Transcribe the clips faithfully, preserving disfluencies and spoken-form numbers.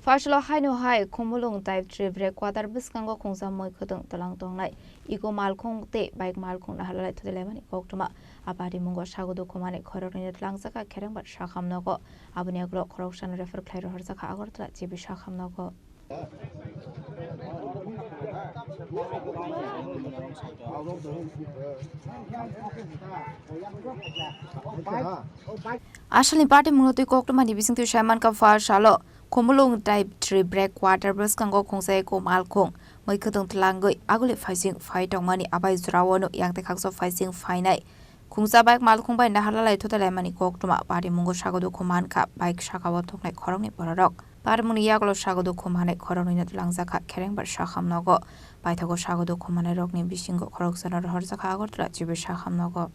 Phaisalo haino hai Khumulwng Type three Breakwater bwskango khungsa mui khwtwng twlang tongnai. Iko malkhung tei bike malkhung naharlalai thutui laimani koktwma. A parimungo sago dukhu manwi khoroknwino twlangjakha Kherengbar sakham nogo. Aboni yagulo khoroksano refer khlai rohorjakha Agartala G B sakham nogo. Asalni party mungno twi koktwmani bisingtwi sai mankha phaisalo Khumulwng Type three Breakwater bwskango khungsa eko malkhung mui khwtwng twlangwi aguli phaising phai tongmani abai jorao no yang tei khaksa phaising phainai. Khungsa bike malkhung bai naharlalai thutui laimani koktwma. Parimungo sago dukhu mankha bike sakao thoknai khoroknwi bororok. Parimungni yagulo sago dukhu manai khoroknwino twlangjakha Kherengbar sakham nogo. Paithago sago dukhu manairokni bisingo khoroksano rohorjakha Agartala G B sakham nogo.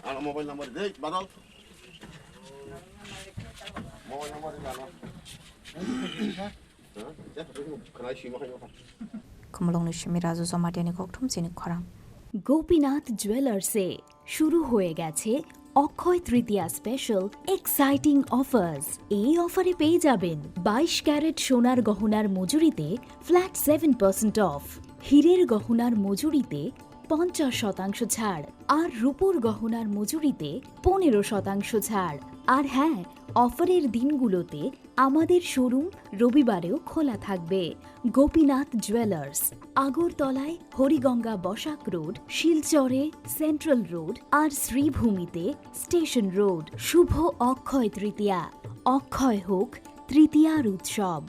Ano mobile number dei, badal. Mobile number dei, ano. Khumulwngni simi Raju Jomatiani kokthum chini khorang. Gopinath জুয়েলার্সে শুরু হয়ে গেছে অক্ষয় Tritiya special exciting offers. এই অফারে পেয়ে যাবেন বাইশ ক্যারেট সোনার গহনার মজুরিতে ফ্ল্যাট সেভেন পার্সেন্ট অফ, হীরের গহনার মজুরিতে পঞ্চাশ শতাংশ ছাড়, আর রূপোর গহনার মজুরিতে পনেরো শতাংশ ছাড়। আর হ্যাঁ, অফারের দিনগুলোতে আমাদের শোরুম রবিবারেও খোলা থাকবে। গোপীনাথ জুয়েলার্স, আগরতলায় হরিগঙ্গা বসাক রোড, শিলচরে সেন্ট্রাল রোড আর শ্রীভূমিতে স্টেশন রোড। শুভ অক্ষয় তৃতীয়া, অক্ষয় হোক তৃতীয়ার উৎসব।